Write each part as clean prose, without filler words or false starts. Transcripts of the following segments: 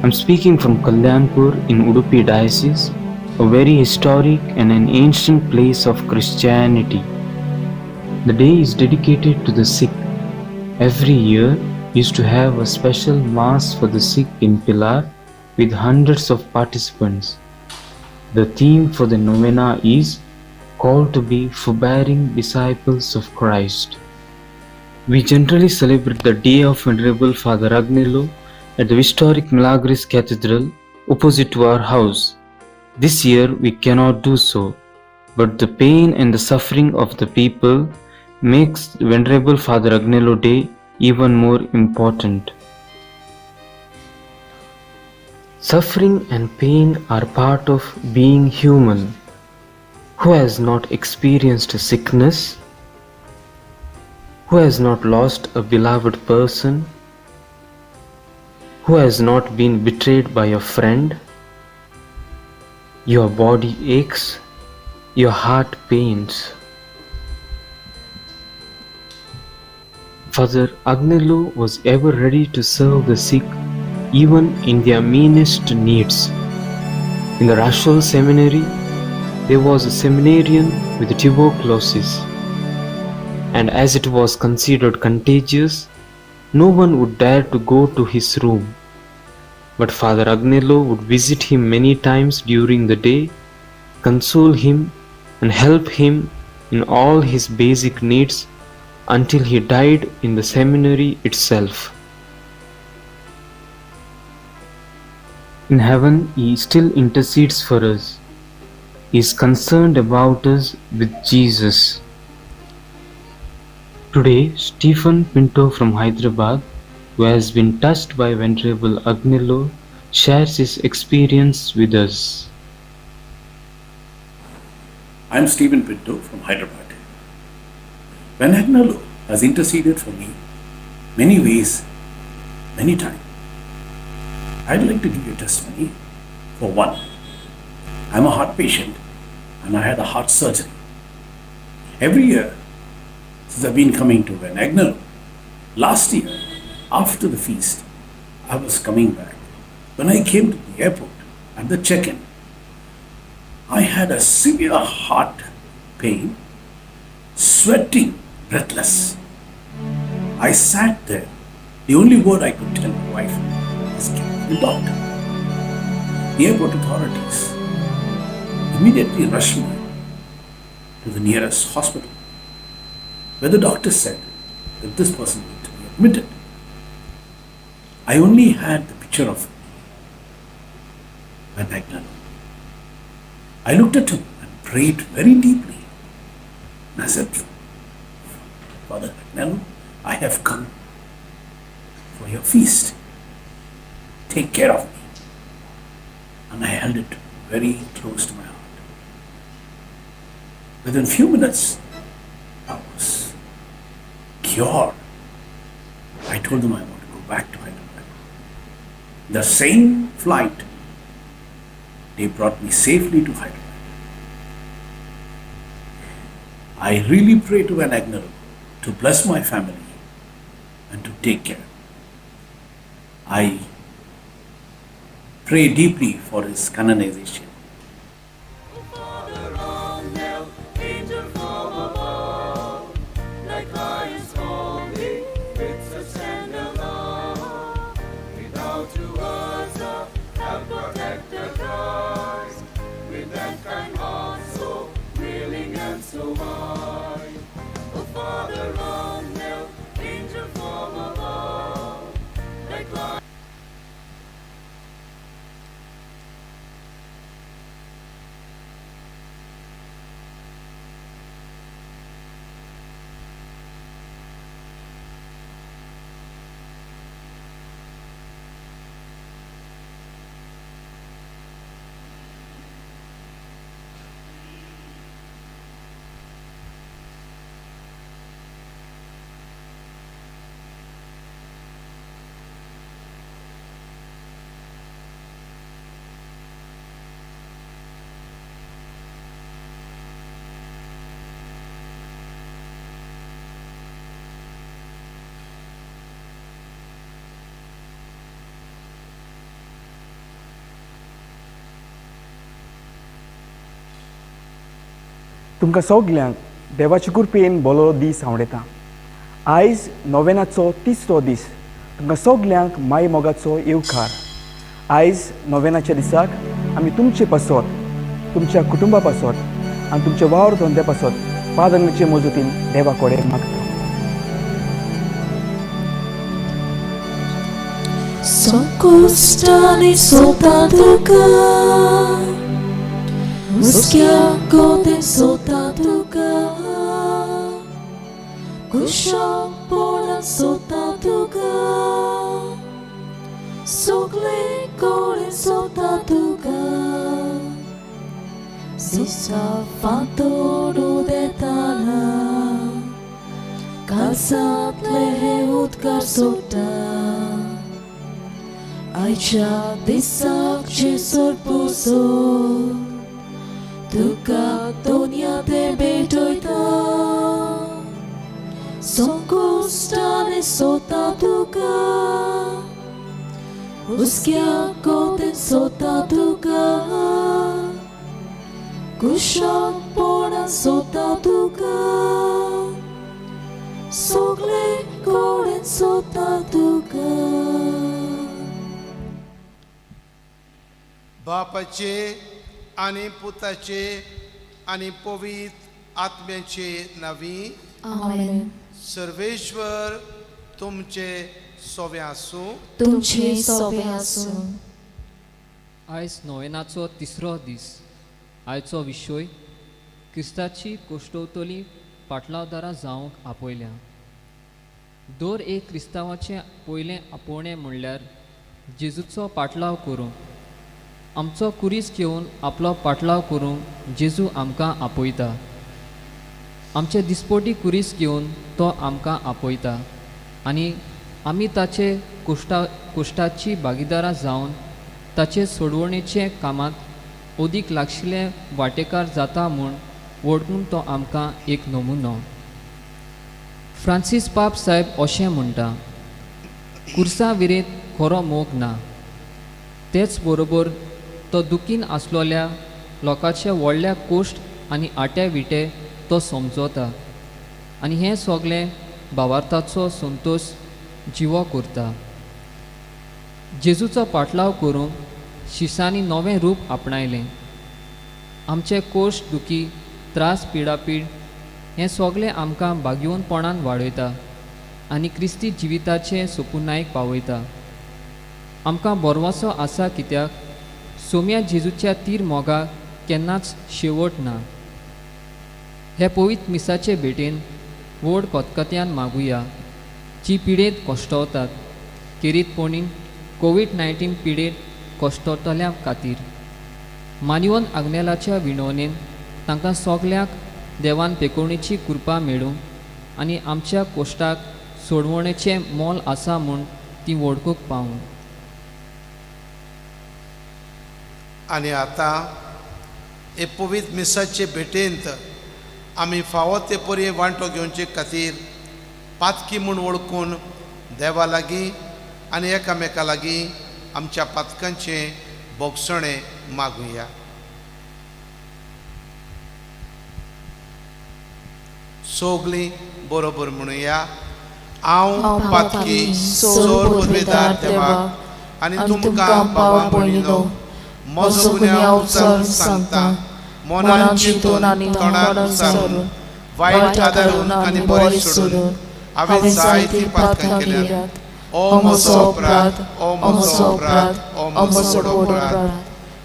I'm speaking from Kalyanpur in Udupi Diocese, a very historic and an ancient place of Christianity. The day is dedicated to the sick. Every year we used to have a special mass for the sick in Pilar with hundreds of participants. The theme for the novena is called to be forbearing disciples of Christ. We generally celebrate the day of Venerable Father Agnelo at the historic Milagres Cathedral opposite to our house. This year we cannot do so, but the pain and the suffering of the people makes Venerable Father Agnelo Day even more important. Suffering and pain are part of being human. Who has not experienced a sickness? Who has not lost a beloved person? Who has not been betrayed by a friend? Your body aches, your heart pains. Father Agnelo was ever ready to serve the sick, even in their meanest needs. In the Rachol Seminary, there was a seminarian with tuberculosis, and as it was considered contagious, no one would dare to go to his room. But Father Agnelo would visit him many times during the day, console him, and help him in all his basic needs until he died in the seminary itself. In heaven, he still intercedes for us. He is concerned about us with Jesus. Today, Stephen Pinto from Hyderabad, who has been touched by Venerable Agnelo, shares his experience with us. I'm Stephen Pinto from Hyderabad. When Agnelo has interceded for me many ways, many times, I'd like to give you a testimony. For one, I'm a heart patient and I had a heart surgery. Every year since I've been coming to Ven Agnelo, last year after the feast, I was coming back. When I came to the airport at the check-in, I had a severe heart pain, sweating, breathless. I sat there. The only word I could tell my wife is, get the doctor. The airport authorities immediately rushed me to the nearest hospital, where the doctor said that this person needed to be admitted. I only had the picture of Ven Agnelo. I looked at him and prayed very deeply. And I said, Father Agnelo, I have come for your feast. Take care of me. And I held it very close to my heart. Within a few minutes, I was cured. I told them I want to go back to Hyderabad. The same flight, they brought me safely to Hyderabad. I really pray to Ven Agnelo to bless my family and to take care. I pray deeply for his canonization. Father Agnel, angel from above, like Christ holy, with such tender love, without to us help protector Christ, with that kind heart so willing and so wise. Oh Father Agnel, angel from above, like Christ. तुमकां सगल्यांक देवाचे कृपेन बरो दीस आवडटा. आयज नोवेनाचो तिसरो दीस. तुमकां सगल्यांक माय मोगाचो येवकार. आयज नोवेनाच्या दिसाक आमी तुमचे पासत, तुमच्या कुटुंबा पासत आनी तुमचे वावर धंद्या पासत पादंगाचे मजतीन देवा कडेन मागता. संकश्टांनी सोता तुका, हुस्क्या कोतें सोता तुका, कुशोपणां सोता तुका, सगळे कडेन सोता तुका, दिसा फांतोड उदेताना काळजांतले हे उदकार सोडटा. आयच्या दिसाक जेजूर पुजो तुका दोनया ते भेटयता. संकश्टांनी सोता तुका, हुस्क्या कोतें सोता तुका, कुशोपणां सोता तुका, सगळे कडेन सोता तुका. बापाचे आनी पुताचे आनी पवित्र आत्म्याचे नांवी. आमेन. सर्वेश्वर तुमचे सोवे आसूं. तुमचे सोबे आसूं. आयज नोवेनाचो तिसरो दीस. आयचो विशय क्रिस्ताची कोश्टवतली पाटलावदारां जावंक आपयल्या. दर एक क्रिस्तांवाचें पयलें आपोवणें म्हणल्यार जेजूचो पाटलाव करूंक. आमचो कुरीस घेवन आपलो पाटलाव करूंक जेजू आमकां आपयता. आमचे दिसपोटी कुरीस घेवन तो आमकां आपयता आनी आमी ताचे कोश्टाची भागीदारां जावन ताचे सोडवणेचे कामांत अदीक लागशिल्ले वांटेकार जाता म्हूण वळखून तो आमकां एक नमुनो. फ्रांसीस पाप साहेब अशें म्हणटा, कुर्सा विरेंत खरो मोग ना. तेच बरोबर तो दुखीन आसलोल्या लोकांचे व्हडल्या कोश्ट आनी आटे विटे तो समजता आनी हें सगळें भावार्थाचो संतोश जिवो करता. जेजूचो पाटलाव करूंक शिसांनी नवें रूप आपणायलें. आमचे कोश्ट दुखी त्रास पिडापीड हें सगळें आमकां भाग्यवंतपणान वाडयता आनी क्रिस्ती जिविताचे सोपुनायक पावयता. आमकां बरवसो आसा कित्याक सोम्या जेजूच्या तीर मोगाक केन्नाच शेवट ना. हे पवित्र मिसाचे भेटेन व्हड कतकत्यान मागुया जी पिडेंत कश्टवतात केरीतपणीन कोवीड-19 पिडेंत कश्टवतल्या खातीर मानिवन आग्नेलाच्या विणवणेन तांकां सगल्यांक देवान पेकोवणेची कृपा मेळूं आनी आमच्या कोश्टाक सोडवणेचें मोल आसा म्हूण ती वळखूंक पावूं. आनी आतां हे पवित्र मिसाचे भेटेंत आमी फावो ते परी वांटो घेवचे खातीर पातकी म्हूण वळखून देवा लागीं आनी एकामेका लागीं आमच्या पातकांचें भोगसणें मागुया. सगळीं बरोबर म्हणुया, हांव पातकी सोर पदवेदार देवाक आनी तुमकां भावा भयणीनो म्हजो गुन्यांव उचारून सांगता, मनान चिंतून आनी तोंडान उचारून वायट आदारून आनी बरें सोडून हांवें जायतीं पातकां केल्यात. ओ म्हजो अपराध, ओ म्हजो अपराध, ओ म्हजो व्हड अपराध.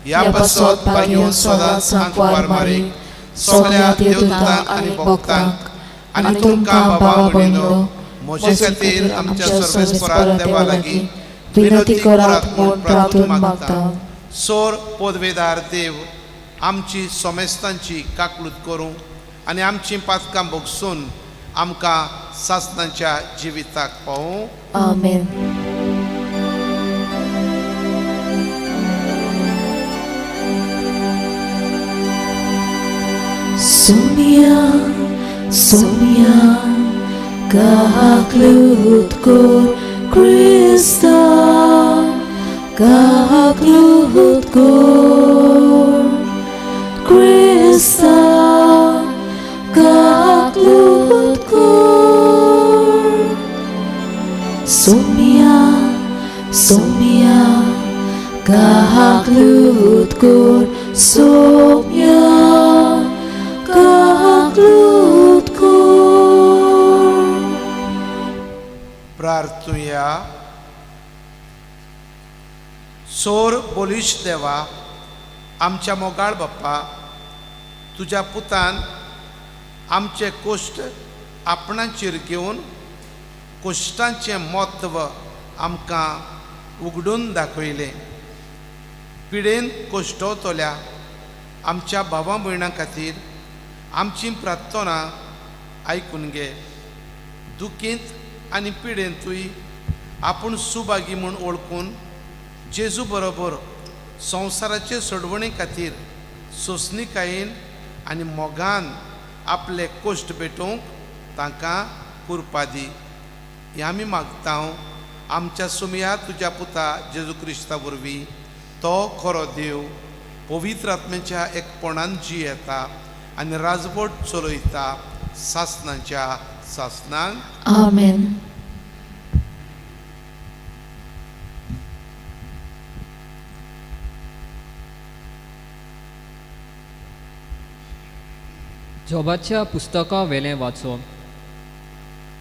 ह्या पासत भाग्योन सदांच आंकवार मारीक सगळ्या देवदूतांक आनी भक्तांक आनी तुमकां बाबा भयणीनो म्हजे खातीर आमच्या सर्वेस्परा देवा लागीं विनंती करात म्हूण प्रार्थून मागता. सोर पदवेदार देव आमची सोमेस्तांची काकलूत करूं आनी आमची पातकां भोगसून आमकां सासणाच्या जिविताक पावूं. आमेन. Sonia, Sonia, kaklut kor Krista, kaklut kor Krista, Saumya काकलूत कोर. प्रार्थुया. सोर बोलीश देवा, आमच्या मोगाळ बाप्पा, तुज्या पुतान आमचे कोश्ट आपणाचेर घेवन कोश्टांचें म्हत्व आमकां उगडून दाखयलें. पिडेन कोश्टवतल्या आमच्या भावा भयणां खातीर आमची प्रार्थना आयकून घे. दुखींत आनी पिडेंतूय आपूण सुभागी म्हूण वळखून जेजू बरोबर संवसाराचे सोडवणे खातीर सोंसणिकायेन आनी मोगान आपले कोश्ट भेटोवंक तांकां कुरपा दी. हें आमी मागता आमच्या सुमया तुज्या पुता जेजू क्रिस्ता वरवीं. तो खरो देव, पवित्र आत्म्याच्या एकपणान जियेता आनी राजवट चलयता सासनाच्या सासनांक. आमेन. जोबाच्या पुस्तका वेलें वाचो.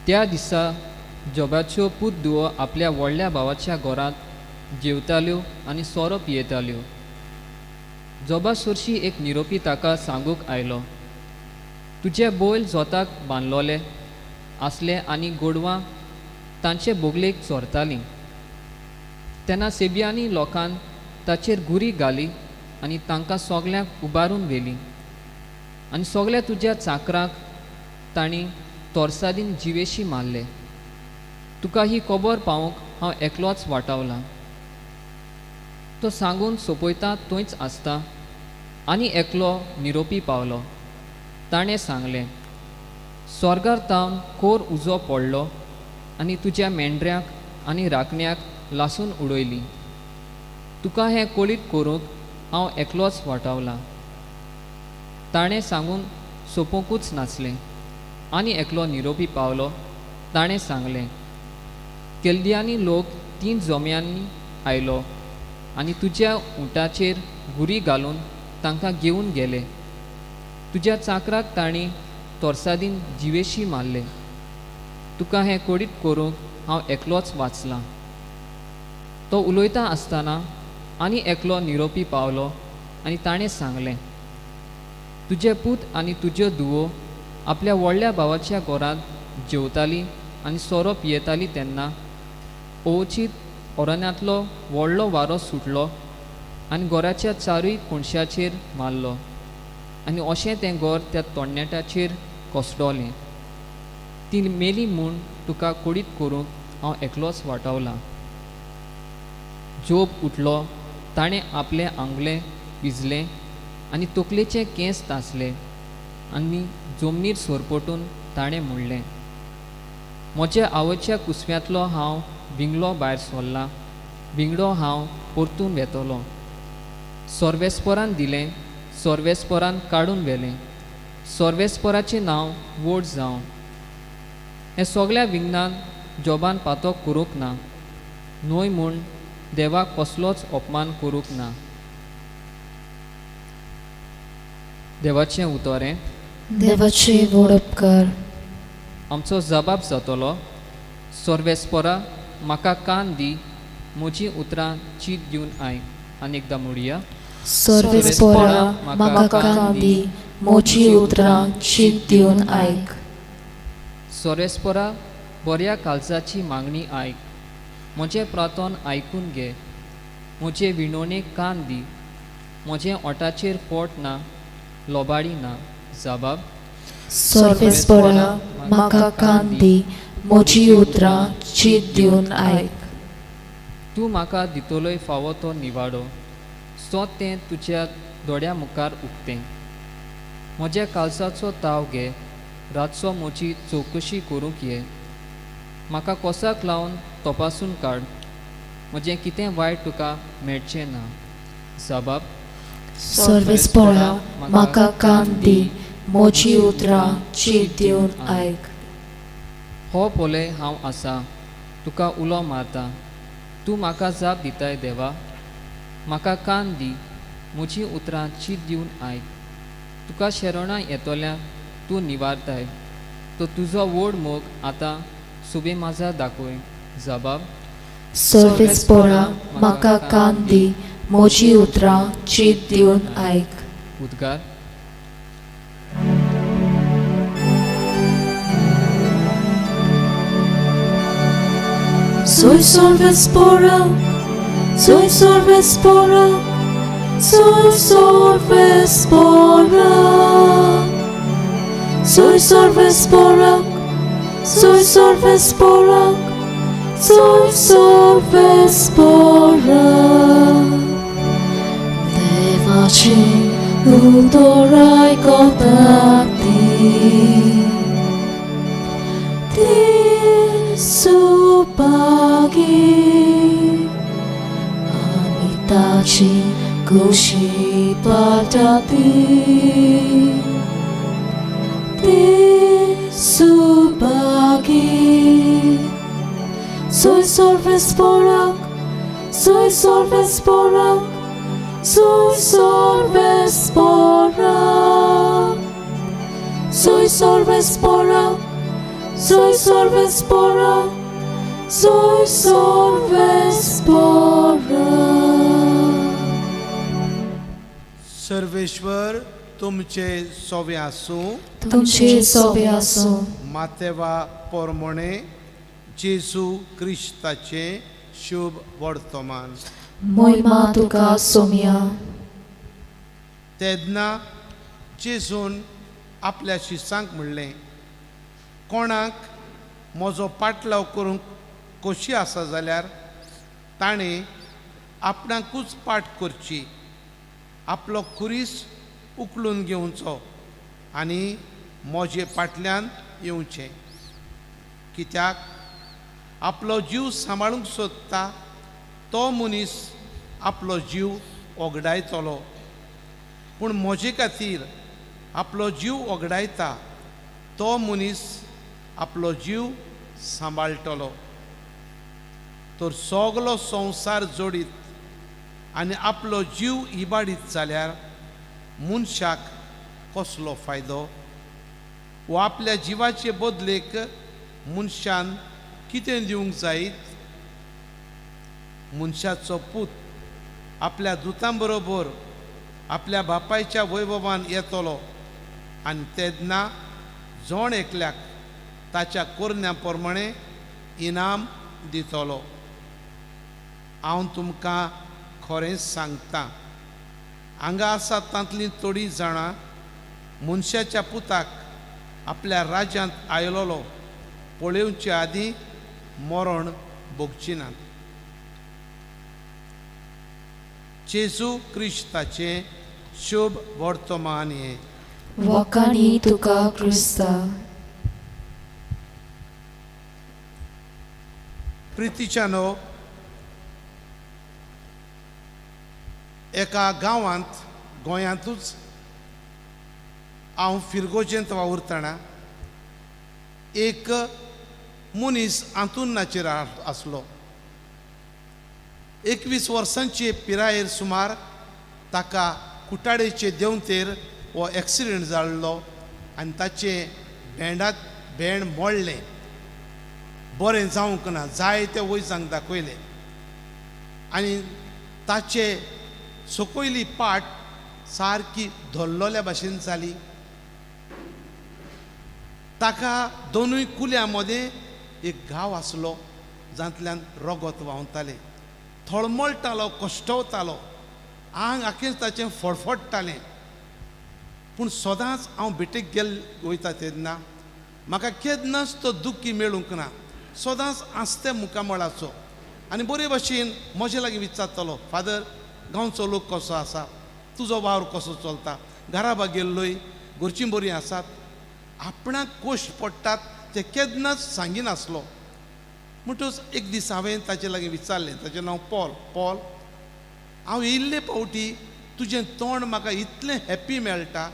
त्या दिसा जोबाच्यो पूत धुवो आपल्या व्हडल्या भावाच्या घरांत जेवताल्यो आनी सोरो पियेताल्यो. जोबा सरशी एक निरोपी ताका सांगूंक आयलो, तुजे बैल जोताक बांदलोले आसले आनी गोडवां तांचे बोगलेक चोरतालीं. तेन्ना सेबियांनी लोकान ताचेर गुरी घाली आनी तांकां सगल्यांक उबारून व्हेलीं आनी सगल्या तुज्या चाकरांक तांणी तोरसादीन जिवेशी मारले. तुका ही खबर पावोवंक हांव एकलोच वाटावलां. तो सांगून सोंपयता थंयच आसता आनी एकलो निरोपी पावलो. ताणें सांगलें, स्वर्गार तावन कोर उजो पडलो आनी तुज्या मेंढऱ्यांक आनी राखण्याक लासून उडयली. तुका हें कळीत करूंक हांव एकलोच वाटावलां. ताणें सांगून सोंपोवंकूच नासलें आनी एकलो निरोपी पावलो. ताणें सांगलें, केल्दियांनी लोक 3 जोम्यांनी आयलो आनी तुज्या उंटाचेर गुरी घालून तांकां घेवन गेले. तुज्या चाकराक तांणी तोरसादीन जिवेशी मारले. तुका हें कळीत करूंक हांव एकलोच वाचलां. तो उलयता आसतना आनी एकलो निरोपी पावलो आनी ताणें सांगलें, तुजे पूत आनी तुज्यो धुवो आपल्या व्हडल्या भावाच्या घरांत जेवतालीं आनी सोरो पियेतालीं तेन्ना अवचीत अरण्यांतलो व्हडलो वारो सुटलो आनी घराच्या चारूय कोनशाचेर मारलो आनी अशें तें घर त्या तोडण्याटाचेर कोसळोलें. ती मेली म्हूण तुका कळीत करूंक हांव एकलोच वाटावलां. जोब उठलो, ताणें आपलें आंगलें विजलें आनी तकलेचे केंस तासले आनी जमनीर सरपटून ताणें म्हणलें, म्हज्या आवयच्या कुसव्यांतलो हांव बिंगलो भायर सरला, बिंगडो हांव परतून वेतलो. सर्वेस्परान दिलें, सर्वेस्परान काडून व्हेलें, सर्वेस्पराचें नांव व्हड जावं. हें सगल्या विघ्नान जोबान पातो करूंक ना न्हय म्हूण देवाक कसलोच अपमान करूंक ना. देवाचें उतर हें. देवाचे व्हड उपकार. आमचो जबाब जातलो, सर्वेस्परा म्हाका कान दी, म्हजीं उतरां चीत दिवन आयक. आनी एकदां म्हणया, सर्वेस्परा म्हाका कान दी, म्हजीं उतरां चीत दिवन आयक. सर्वेस्परा बऱ्या काळजाची मागणी आयक, म्हजें प्रार्थन आयकून घे, म्हजे विणवणेक कान दी, म्हजें ओंठाचेर फोट ना, लोबाडी ना. जबाब, सर्वेस्परा म्हाका कान दी, म्हजीं उतरां चीत दिवन आयक. तूं म्हाका दितलोय फावो तो निवाडो, सो तें तुज्या दोळ्या मुखार उक्तें. म्हज्या काळजाचो ताव घे, रातचो म्हजी चवकशी करूंक ये, म्हाका कोसाक लावन तपासून काड, म्हजें कितें वायट तुका मेळचें ना. जबाब, सर्वेस्परा म्हाका कान दी, म्हजीं उतरां चीत दिवन आयक. हो पळय हांव आसा, तुका उलो मारता, तूं म्हाका जाप दिताय. देवा म्हाका कान दी, म्हजीं उतरां चीत दिवन आयक. तुका शेरणां येतोल्या तूं निवारताय, तो तुजो व्हड मोग आतां सुबे माजा दाखय. जबाब. सर्वेस्पोरा, म्हाका कान दी, म्हजी उतरां चीत दिवन आयक. उद्गार. Soy sorvespora, soy sorvespora, soy sorvespora. Soy sorvespora, soy sorvespora, soy sorvespora. देवाचे उतर आयकतात ती, ती सुभागी. आमी ताची खोशी पाटाती, ती Subhagi. Soy sorvespora, soy sorvespora, soy sorvespora. Soy sorvespora, soy sorvespora, soy sorvespora. Sarveshwar तुमचे सोवे आसूं. तुमचे सोबे आसूं. मातेवा पोरमोणे जेजू क्रिस्ताचें शुभ वर्तमान. मोहिमा तुका सोम्या. तेन्ना जेजून आपल्या शिसांक म्हणलें, कोणाक म्हजो पाटलाव करूंक खोशी आसा जाल्यार ताणें आपणाकूच पाट करची, आपलो खुरीस उखलून घेवचो आनी म्हजे फाटल्यान येवचें. कित्याक आपलो जीव सांबाळूंक सोदता तो मनीस आपलो जीव ओगडायतलो, पूण म्हजे खातीर आपलो जीव ओगडायता तो मनीस आपलो जीव सांबाळटलो. तर सगलो संवसार जोडीत आनी आपलो जीव इबाडीत जाल्यार मनशाक कसलो फायदो? वो आपल्या जिवाचे बदलेक मनशान कितें दिवंक जायत? मनशाचो पूत आपल्या दुतां बरोबर आपल्या बापायच्या वैभवान येतलो आनी तेन्ना जण एकल्याक ताच्या कोरण्या प्रमाणे इनाम दितलो. हांव तुमकां खरेंच सांगता, हांगा आसा तांतलीं थोडीं जाणां मनशाच्या पुताक आपल्या राज्यांत आयलोलो पळोवचे आदीं मरण भोगची नात. जेजू क्रिस्ताचें शुभ वर्तमान हें. वाखाणी तुका क्रिस्ता. प्रितीच्यानो, एका गांवांत गोंयांतूच हांव फिरगोजेंत वावुरतना एक मनीस आंतुरनाचेर आसलो. 21 वर्सांचे पिरायेर सुमार ताका कुटाडेचे देंवतेर हो एक्सिडंट जाल्लो आनी ताचें भेंडात भेंड मोडलें. बरें जावंक ना, जायते वैजांक दाखयलें आनी ताचे सकयली पाट सारकी धरलोल्या भाशेन जाली. ताका दोनूय कुल्या मदें एक घाव आसलो जातल्यान रगत व्हांवतालें. थळमळटालो, कश्टवतालो, आंग आखेर ताचें फडफडटालें. पूण सदांच हांव भेटेक गेल वयता तेन्ना म्हाका केन्नाच तो दुख्खी मेळूंक ना. सदांच आसते मुखामळाचो आनी बरे भाशेन म्हजे लागीं विचारतालो, फादर गांवचो लोक कसो आसा, तुजो वावर कसो चलता, घरा गेल्लोय घरचीं बरीं आसात. आपणाक कश्ट पडटात ते केन्नाच सांगिनासलो. म्हणटच एक दीस हांवें ताचे लागीं विचारलें, ताचें नांव पॉल. पॉल, हांव येयल्ले फावटी तुजें तोंड म्हाका इतलें हॅप्पी मेळटा,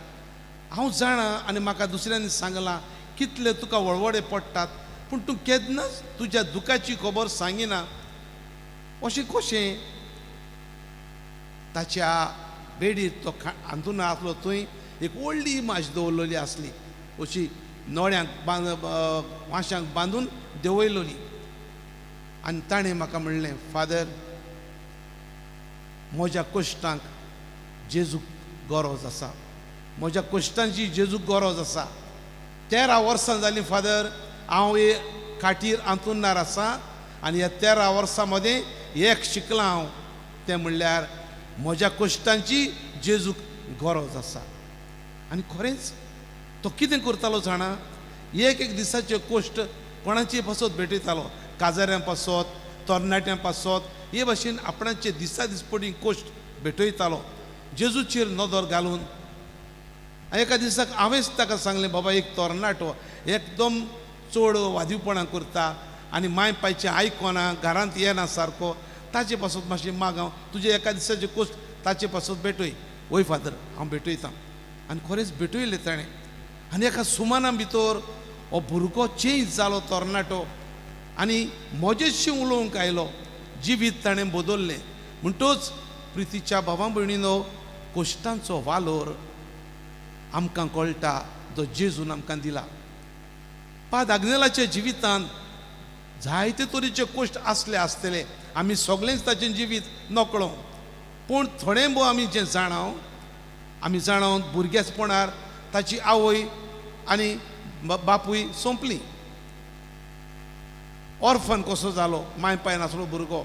हांव जाणा आनी म्हाका दुसऱ्यांनी सांगलां कितले तुका वळवळे पडटात, पूण तूं केन्नाच तुज्या दुखाची खबर सांगिना, अशें कशें? ताच्या बेडीर तो हांतुणार आसलो थंय एक व्हडली इमाज दवरलेली आसली, अशी नोळ्यांक बांद वांशांक बांदून देंवयलोली. आनी ताणें म्हाका म्हणलें, फादर, म्हज्या कश्टांक जेजूक गरज आसा, म्हज्या कश्टांची जेजूक गरज आसा. 13 वर्सां जालीं फादर, हांव हे खाटीर हांतुणार आसा आनी ह्या 13 वर्सां मदें एक शिकलां हांव, तें म्हणल्यार म्हज्या कश्टांची जेजूक गरज आसा. आनी खरेंच तो कितें करतालो जाणा, एक एक दिसाचे कश्ट कोणाचे पासत भेटयतालो, काजाऱ्यां पासत, तरणाट्यां पासत, हे भाशेन आपणाचे दिसा दिसपटी कश्ट भेटयतालो जेजूचेर नदर घालून. एका दिसाक हांवेंच ताका सांगलें, बाबा एक तरणाटो एकदम चड वादीवपणां करता आनी माय पायचें आयकना, घरांत येना सारको, ताचे पासत मातशें माग, हांव तुजे एका दिसाचे कश्ट ताचे पासत भेटय. वय फादर, हांव भेटयतां. आनी खरेंच भेटयलें ताणें. आनी एका सुमाना भितर हो भुरगो चेंज जालो तरणाटो आनी म्हजेशी उलोवंक आयलो, जिवीत ताणें बदल्लें. म्हणटच प्रितीच्या भावा भयणीनो, कश्टांचो वालोर आमकां कळटा जो जेजून आमकां दिला. पाद आग्नेलाच्या जिवितांत जायते तरेचे कश्ट आसले आसतले, आमी सगळेंच ताचें जिवीत नकळो, पूण थोडें भोव आमी जें जाणाव, आमी जाणाव भुरगेपणार ताची आवय आनी बापूय सोंपली, ऑर्फन कसो जालो, माय पाय नासलो भुरगो.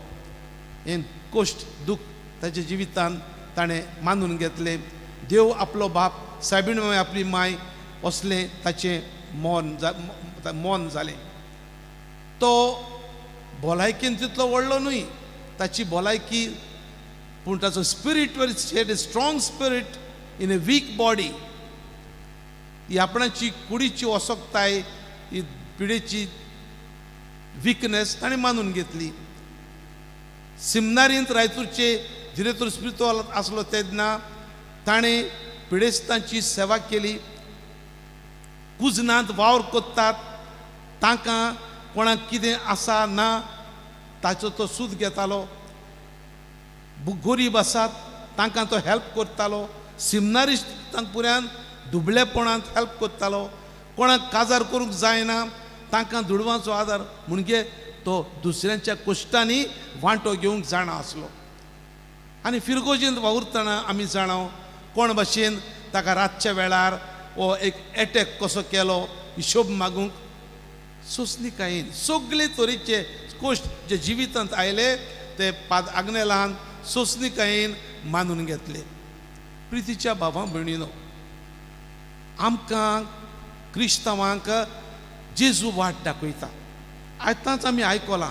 हें कश्ट दुख्ख ताच्या जिवितांत ताणें मानून घेतलें. देव आपलो बाप, सायबीण माय आपली माय असलें ताचें मन जालें. तो भलायकेन तितलो व्हडलो न्हय ताची भलायकी, पूण ताचो spirit very had a strong spirit in a weak body. ही आपणाची कुडीची असक्ताय, ही पिडेची विकनेस ताणें मानून घेतली. सिमनारींत रायतूरचे दिरेतूर स्पिरितुआल आसलो तेन्ना ताणें पिडेस्तांची सेवा केली. कुजनांत वावर कोत्तात तांकां कोणाक कितें आसा ना ताचो तो सूद घेतालो. गोरीब आसात तांकां तो हेल्प करतालो. सिमनारिस्टांक पुऱ्यान दुबळेपणांत हेल्प करतालो. कोणाक काजार करूंक जायना तांकां दुडवांचो आदार, म्हणजे तो दुसऱ्यांच्या कश्टांनी वांटो घेवंक जाणा आसलो. आनी फिरगोजींत वावुरतना आमी जाणाव कोण भाशेन ताका रातच्या वेळार हो एक एटॅक कसो केलो हिशोब मागूंक सोंसणीकायेन. सगळे तरेचे कश्ट जे जिवितांत आयले ते पाद आग्नेलान सोंसणीकायेन मानून घेतले. प्रितीच्या भावा भयणीनो, आमकां क्रिस्तांवांक जेजू वाट दाखयता. आतांच आमी आयकलां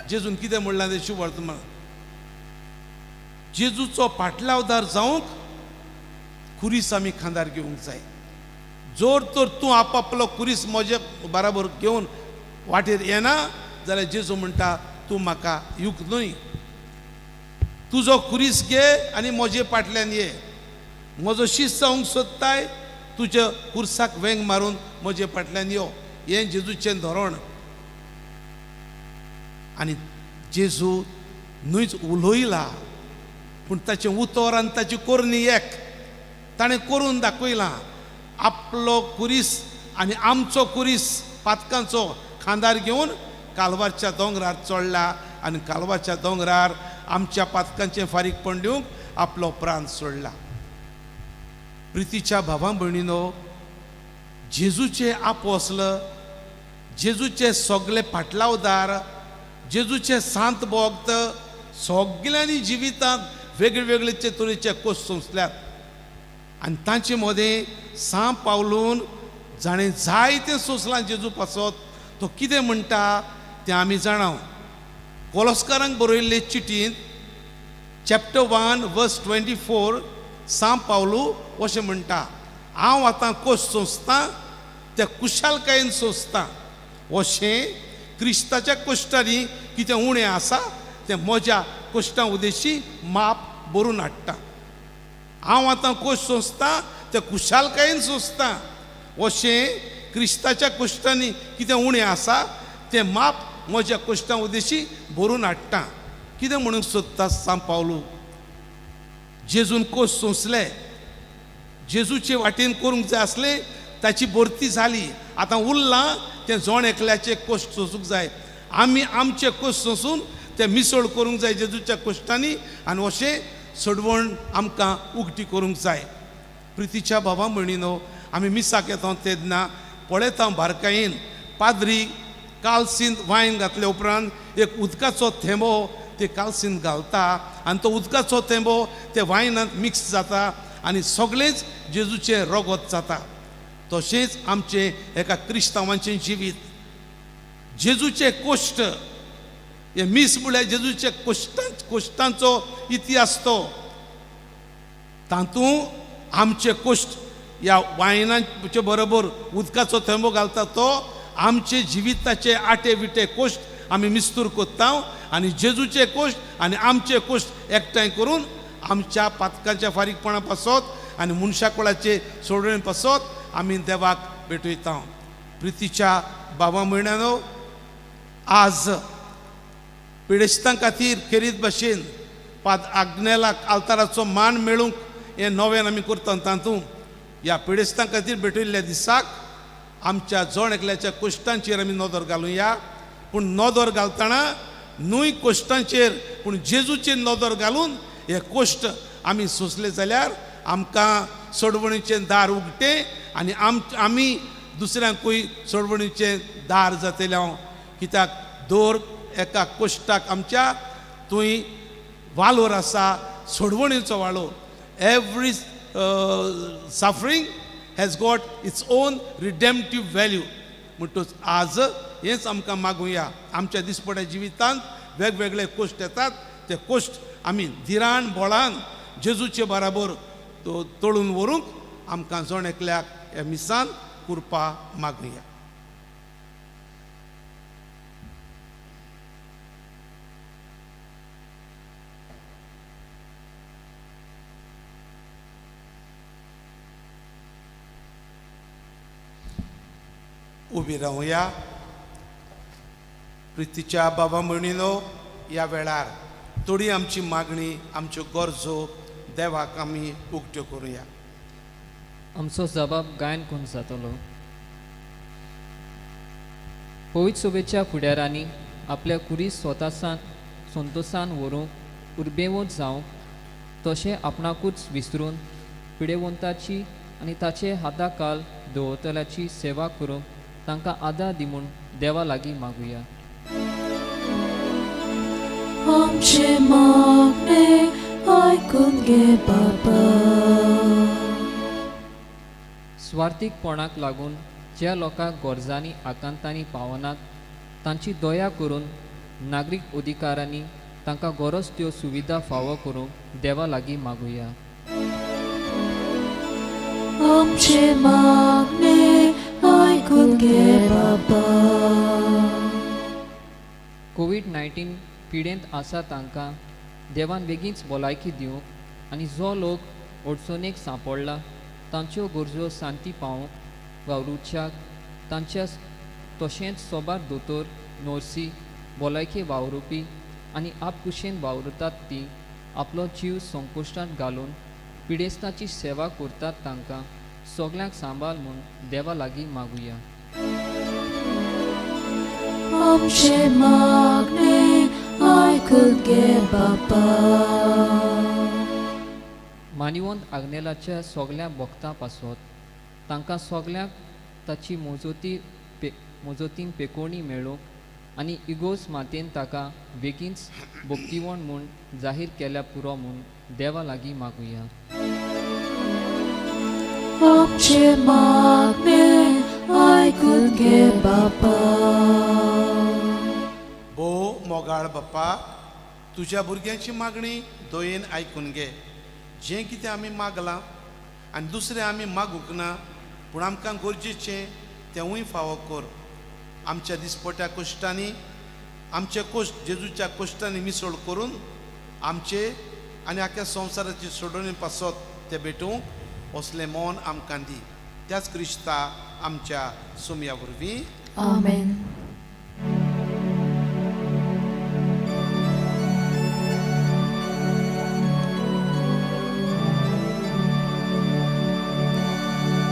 जेजून कितें म्हणलां तें शुभवर्तमान. जेजूचो पाटलावदार जावंक खुरीस आमी खांदार घेवंक जाय. जोर तर तूं आपापलो खुरीस म्हजे बराबर घेवन वाटेर येना जाल्यार जेजू म्हणटा तूं म्हाका युग न्हय, तुजो खुरीस घे आनी म्हजे फाटल्यान ये. म्हजो शीस जावंक सोदताय तुज्या खुर्साक वेंग मारून म्हजे फाटल्यान यो. हें जेजूचें धोरण. आनी जेजू न्हयच उलयला पूण ताचें उतर आनी ताची करणी एक. ताणें करून दाखयलां आपलो खुरीस आनी आमचो खुरीस पातकांचो खांदार घेवन कालवारच्या दोंगरार चडला आनी कालवारच्या दोंगरार आमच्या पातकांचें फारीकपण दिवंक आपलो प्रांत सोडला. प्रितीच्या भावा भयणीनो, जेजूचे आपोसल, जेजूचे सगळे पाटलावदार, जेजूचे सांत भक्त सगळ्यांनी जिवितांत वेगळे वेगळे तरेचे कोश सोंसल्यात आनी तांचे मदें सांप पावलून जाणें जायतें सोंसलां जेजू पासत तो कितें म्हणटा तें आमी जाणाव. कोलोस्कारांक बरयल्ले चिटींत चॅप्टर 1 वर्स 24 सांप पावलू अशें म्हणटा, हांव आतां कोश सोंसतां त्या कुशालकायेन सोंसतां, अशें क्रिस्ताच्या कश्टांनी कितें उणें आसा तें म्हज्या कश्टां उदेशी माप भरून हाडटा. हांव आतां कोश सोंसतां तें कुशालकायेन सोंसतां, अशें क्रिस्ताच्या कश्टांनी कितें उणें आसा तें माप म्हज्या कश्टां उदेशी भरून हाडटा. कितें म्हणूंक सोदता सांप पावलू? जेजून कोश सोंसले, जेजूचे वाटेन करूंक जाय आसलें, ताची भरती जाली. आतां उरलां तें जण एकल्याचे कोश्ट सोंसूंक जाय. आमी आमचे कोश्ट सोंसून ते मिसळ करूंक जाय जेजूच्या कोश्टांनी आनी अशें सोडवण आमकां उगटी करूंक जाय. प्रितीच्या बाबा भयणीनो, आमी मिसाक येता तेन्ना पळयता बारकायेन पाद्री कालसींत वायन घातले उपरांत एक उदकाचो थेंबो ते कालसींत घालता आनी तो उदकाचो थेंबो ते वायनांत मिक्स जाता आनी सगळेंच जेजूचें रगत जाता. तशेंच आमचें एका क्रिस्तांवांचें जिवीत जेजूचें कोश्ट, हे मीस म्हळ्यार जेजूचे कोश्टांचो इतिहास तो. तातूंत आमचे कोश्ट ह्या वायनाचे बरोबर उदकाचो थेंबो घालता तो आमचे जिविताचे आटे विटे कोश्ट आमी मिस्तूर कोत्ता आनी जेजूचे कोश्ट आनी आमचे कोश्ट एकठांय करून आमच्या पातकांच्या फारीकपणा पासत आनी मनशा कुळाचे सोडणे पासत आमी देवाक भेटयता. प्रितीच्या बाबा म्हयन्यानो, आज पिडेस्तां खातीर खेरीत भाशेन पाद आग्नेलाक आल्ताराचो मान मेळूंक हें नव्यान आमी करता. तातूंत ह्या पिडेस्तां खातीर भेटयल्ल्या दिसाक आमच्या जण एकल्याच्या कोश्टांचेर आमी नदर घालुया. पूण नदर घालतना न्हय कोश्टांचेर, पूण जेजूचेर नदर घालून हे कोश्ट आमी सोंसले जाल्यार आमकां सोडवणीचें दार उगटें आनी आमी दुसऱ्यांकूय सोडवणीचें दार जातलें. हांव कित्याक दर एका कोश्टाक आमच्या थंय वालोर आसा, सोडवणीचो वालोर. Every suffering has got its own redemptive value. म्हणटूच आज हेंच आमकां मागुया. आमच्या दिसपट्या जिवितांत वेगवेगळे कोश्ट येतात, ते कोश्ट आमी धिरान बोळान जेजूचे बराबर तोळून व्हरूंक आमकां जण एकल्याक ह्या मिसान कृपा मागुया. उबी रावया. प्रितीच्या बाबा भयणीनो, ह्या वेळार थोडी आमची मागणी, आमच्यो गरजो देवाक आमी उक्त्यो करुया. आमचो जबाब गायन कोण जातलो. पवित्र सभेच्या फुडारांनी आपल्या कुरी स्वतासान संतोसान व्हरूंक उर्बेवंत जावंक तशें आपणाकूच विसरून पिडेवंताची आनी ताचे हाताकाल दवरतल्याची सेवा करूंक तांकां आदार दी म्हूण देवा लागीं मागुया. आमचें मागणें आयकून घे बाबा. स्वार्थीकपणाक लागून ज्या लोकांक गरजांनी आकांतांनी पावनात तांची दया करून नागरीक अधिकारांनी तांकां गरज त्यो सुविधा फावो करूंक देवा लागीं मागुया. आमचें मागणें आयकून घे बाबा. कोवीड-19 पिडेंत आसा तांकां देवान बेगीनच भलायकी दिवंक आनी जो लोक अडचणेक सांपडला तांच्यो गरजो शांती पावोवंक वावरुच्याक तांच्या तशेंच सोबार दोतोर, नर्सी, भलायकी वावरुपी आनी आपकुशेन वावुरतात ती आपलो जीव संकुश्टांत घालून पिडेस्ताची सेवा करतात तांकां सगल्यांक सांबाळ म्हूण देवा लागीं मागुया. आमचें मागणें आयकून घे बाबा. मानिवंत आग्नेलाच्या सगल्या भक्तां पासत तांकां सगल्यांक ताची मोजोतीन पेकोवणी मेळूंक आनी इगोज मातयेन ताका बेगीनच भक्तिवण म्हूण जाहीर केल्या पुरो म्हूण देवा लागीं मागुया. आमचें मागणें आयकून घे बाबा. भोव मोगाळ बाप्पा, तुज्या भुरग्यांची मागणी दयेन आयकून घे. जें कितें आमी मागलां आनी दुसरें आमी मागूंक ना, पूण आमकां गरजेचें तेंवूय फावो कर. आमच्या दिसपट्या कश्टांनी आमचे कोश्ट जेजूच्या कश्टांनी मिसळ करून आमचे आनी आख्या संवसाराची सोडवणी पासत ते भेटूंक असलें मन आमकां दी. त्याच क्रिस्ता आमच्या सोमया वरवीं. आमेन.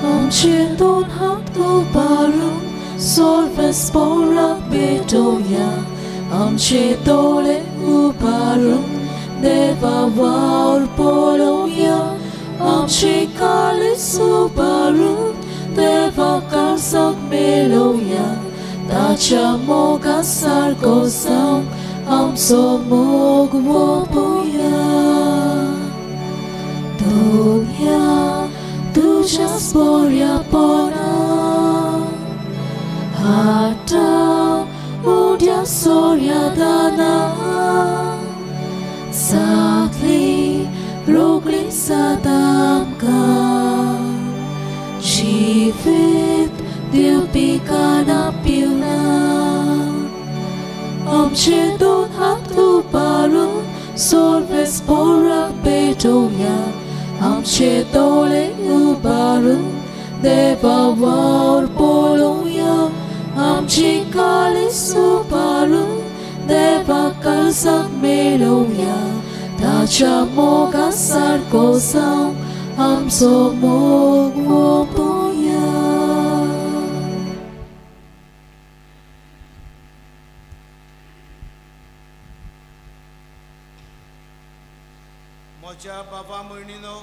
आमचे दोन हात उबारून सोर्वेस्पोराक भेटोवया, आमचे दोळे उबारून देवा वावर पळोवया, आमचे काळीज उबारून देवा काळजाक मेळोवया, ताच्या मोगा सारको जावंक आमचो मोग वोपोवया. दोनया तुज्याच बऱ्यापणा हाडटा उद्या सोऱ्या दाना, जातली रोगली सात आमकां, जिवीत दिवपी काना पिवना. आमचे दोन हात उबारून सोर्वेस्पोराक भेटोवया, आमचे दोळे उबारून देवा वावर पळोवया, आमची काळीज उबारून देवा काळजाक मेळोवया, ताच्या मोगा सारको जावंक आमचो मोग वोपोवया. म्हज्या बाबा भयणीनो,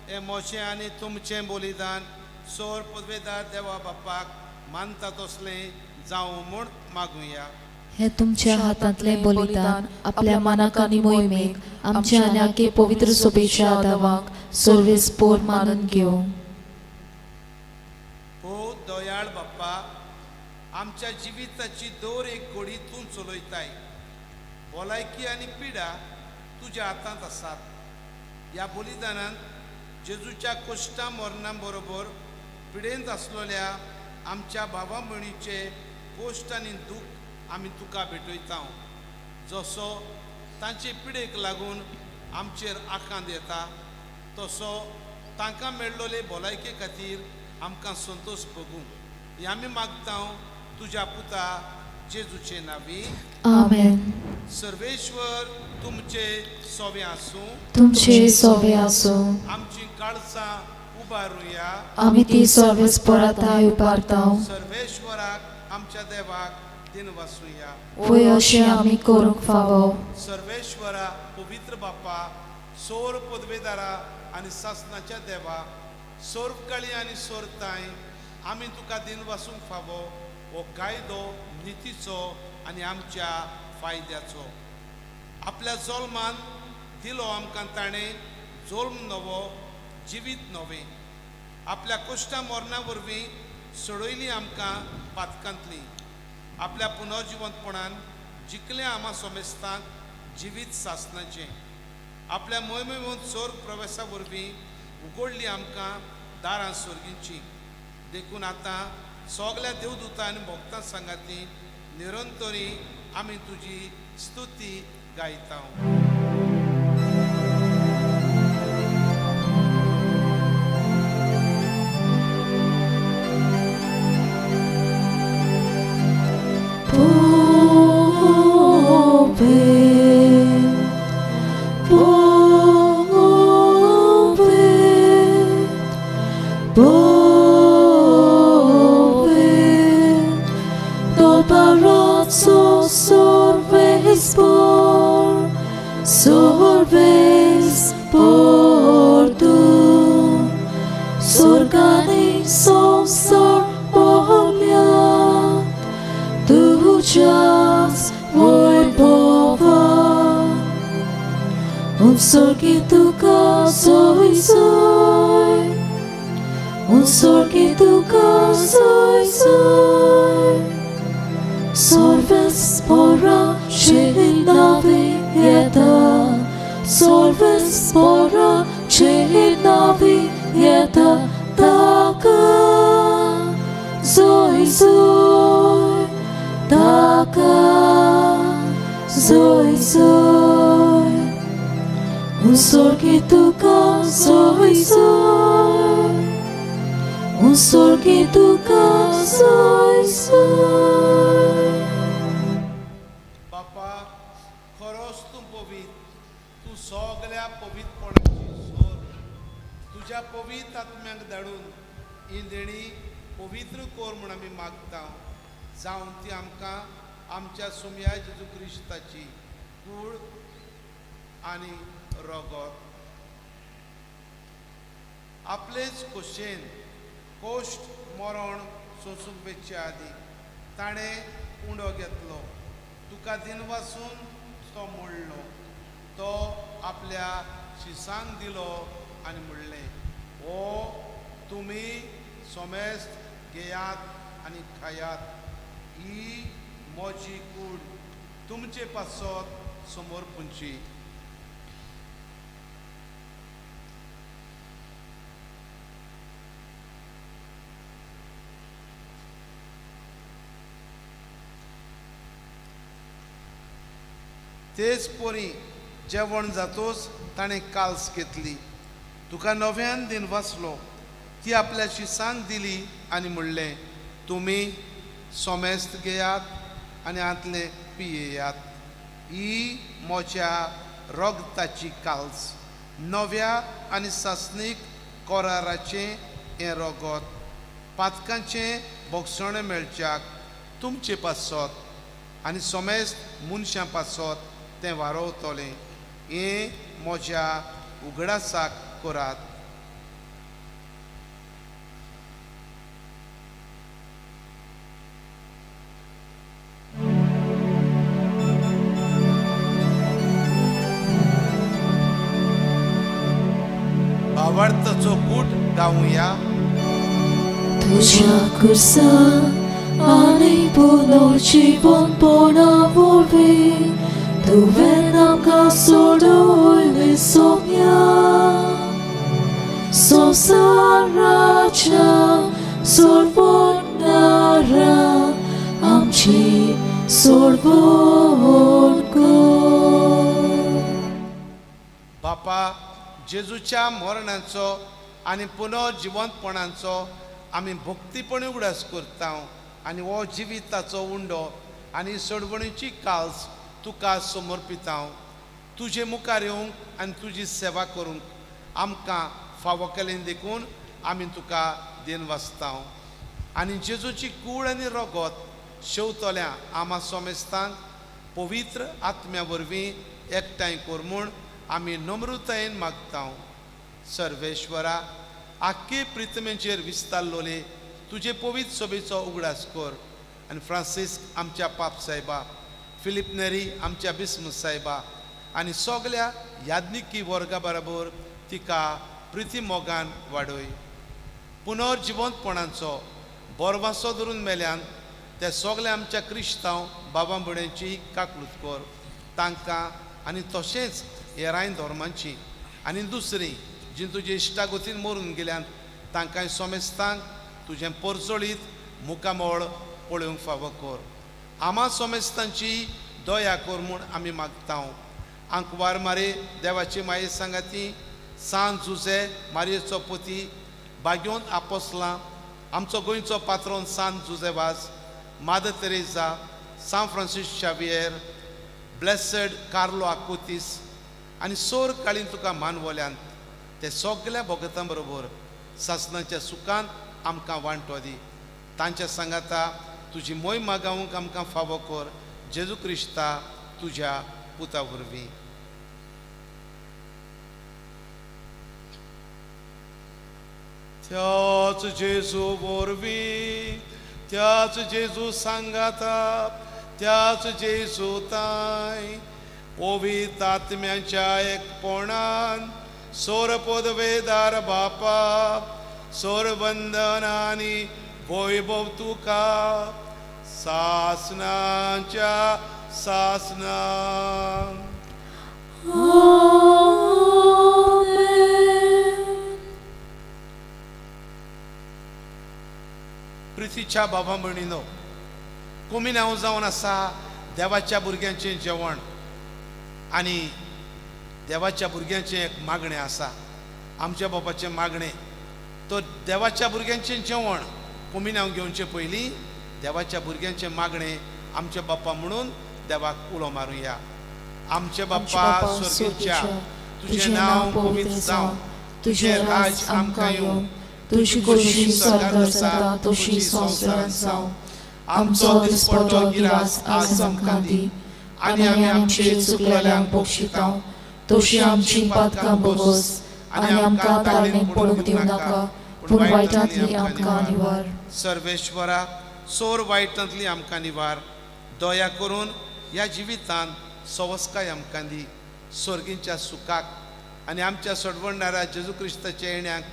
हें म्हजें आनी तुमचें बलिदान सोर पदवेदार देवा बापाक मानता तसलें जावं म्हूण मागुया. हे तुमच्या हातांतलें बलिदान आपल्या मनाक आनी मोहिमेक आमच्या आनी आखे पवित्र सोबेच्या आदावाक सर्वेस्पोर मानून घेवं. ओ दयाळ बाप्पा, आमच्या जिविताची दर एक घडी तूं चलयताय. भलायकी आनी पिडा तुज्या हातांत आसात. ह्या बलिदानान जेजूच्या कश्टां मरणा बरोबर पिडेंत आसलेल्या आमच्या भावा भयणीचे कश्ट आनी दूख आमी तुका भेटयता. जसो तांचे पिडेक लागून आमचेर आकांत येता तसो तांकां मेळ्ळोले भलायके खातीर आमकां संतोश भोगूं, हें आमी मागता तुज्या पुता जेजूचे नांवी. आमेन. सर्वेश्वर तुमचे सोवे आसूं. तुमचे सोवे आसूं. आमची काळजां उबारुया. आमी ती सर्वेस्पोराताय उबारता. सर्वेश्वराक आमच्या देवाक दिन वासुया. वय अशें आमी करूंक फावो. सर्वेश्वरा, पवित्र बाप्पा, सोर पदवेदारा आनी सासनाच्या देवा, सोरकाळी आनी सोरताय आमी तुका दिन वासूंक फावो. हो कायदो नितीचो आनी आमच्या फायद्याचो. आपल्या जल्मान दिलो आमकां ताणें जल्म नवो, जिवीत नवें. आपल्या कश्टां मरणा वरवीं सोडयली आमकां पातकांतली. आपल्या पुनर्जिवंतपणान जिखलें आमा सोमेस्तांक जिवीत सासनाचें. आपल्या मोहिमेवंत सोर्ग प्रवेशा वरवीं उगडली आमकां दारां सोर्गींची. देखून आतां सगल्या देवदूतां आनी भक्तां सांगाती निरंतरी आमी तुजी स्तुती गायता. बापा, खरोच तूं पवित्र, तूं सगल्या पवित्रपणाची सोर. तुज्या पवित्र आत्म्यांक धाडून ही देणी पवित्र कर म्हूण आमी मागता, जावन ती आमकां आमच्या सुमया जेजू क्रिस्ताची कूड आनी रगत आपलेच खोशेन कोश्ट मरण सोंसूंक वेचे आदीं ताणें उंडो घेतलो, तुका दिनवासून तो मोडलो, तो आपल्या शिसांक दिलो आनी म्हणलें, हो तुमी सोमेस्त घेयात आनी खायात, ही म्हजी कूड तुमचे पासत समोर पुंची. तेच परी जेवण जातोच ताणें काल्स घेतली, तुका नव्यान दिन वाचलो, ती आपल्या शिसांक दिली आनी म्हणलें, तुमी सोमेस्त घेयात आनी आंतलें पियेयात, ही म्हज्या रगताची काल्स, नव्या आनी सासणीक कराराचें हें रगत, पातकांचें भोगसणें मेळच्याक तुमचे पासत आनी सोमेस्त मनशां पासत तें वारोवतलें, हें म्हज्या उगडासाक करात. भावार्थाचो कूट गावया. तुज्या कुर्सान आनी पुनर्जीवनपणा वरवीं तुवें आमकां सोडयलें सोम्या, संवसाराच्या सोडवणारा आमची सोडवण कर. बापा, जेजूच्या मरणाचो आनी पुनर्जिवंतपणाचो आमी भक्तीपणी उगडास करता आनी हो जिविताचो उंडो आनी सोडवणीची काल्स तुका समर्पिता. तुजे मुखार येवंक आनी तुजी सेवा करूंक आमकां फावो केलें देखून आमी तुका देन वाचता. आनी जेजूची कूड आनी रगत शेवतल्या आमा सोमेस्तांक पवित्र आत्म्या वरवीं एकठांय कर म्हूण आमी नम्रतायेन मागता. सर्वेश्वरा, आख्खे प्रितमेचेर विस्तारलोले तुजे पवित्र सभेचो उगडास कर आनी फ्रांसिस्क आमच्या पाप साहेबा, फिलीप नेरी आमच्या बिस्म साहेबा आनी सगल्या याज्ञिकी वर्गा बरोबर तिका प्रिती मोगान वाडय. पुनर्जिवंतपणाचो बोरवासो धरून मेल्यान ते सगळे आमच्या क्रिस्तांव बाबा भुड्यांची काकलूत कर तांकां आनी तशेंच हेरांय धर्मांची आनी दुसरी जी तुजे इश्टागतीन मरून गेल्यान तांकां सोमेस्तांक तुजें परजळीत मुखामळ पळोवंक फावो कर. आमा सोमेस्तांची दया कर म्हूण आमी मागता. आंकवार मारे देवाची माये सांगाती सान जुजे मारयेचो पोती बागयोन आपोसलां आमचो गोंयचो पात्रोन San Jose Vaz, Mother Teresa, San Francis Xavier, blessed Carlo Acutis आनी सोर काळीन तुका मानवल्यान ते सगल्या भगतां बरोबर सासणाच्या सुखान आमकां वांटो दी. तांच्या सांगाता तुजी मोय मागावंक आमकां फावो कर, जेजू क्रिस्ता तुज्या पुता वरवीं. त्याच जेजू वरवीं, त्याच जेजू सांगाता, त्याच जेजू ताय पवित्र आत्म्याच्या एकपणान सोर पदवेदार बापा, सोर वंदन आनी वैभव तुका सासनाच्या सासनान. प्रितीच्या बाबा भयणीनो, कोमिनांव जावन आसा देवाच्या भुरग्यांचें जेवण आनी देवाच्या भुरग्यांचें एक मागणें आसा. आमच्या बापाचें मागणें तर देवाच्या भुरग्यांचें जेवण कोमिनांव घेवचे पयलीं देवाच्या भुरग्यांचें मागणें आमच्या बाप्पा म्हणून देवाक उलो मारुया. आमचे बाप्पा स्वर्गीच्या, तुजें नांव पवित्र जावं, तुजें राज आमकां येवं, तुजी खोशी स्वर्गार जाता तशी संवसारांत जावं. आमचो दिसपटो गिरास आज आमकां दी आनी आमी आमचे चुकलेल्यांक बक्षिता तशी आमची पातकां बोगस आनी आमकां ताळणेक पडूंक दिवं नाका पूण वायटांतली आमकां निवार. सर्वेश्वरा, सोर वायटांतली आमकां निवार. दया करून ह्या जिवितांत सवस्काय आमकां दी. स्वर्गींच्या सुखाक आनी आमच्या सडवणणाऱ्या जेजू क्रिस्ताच्या येण्याक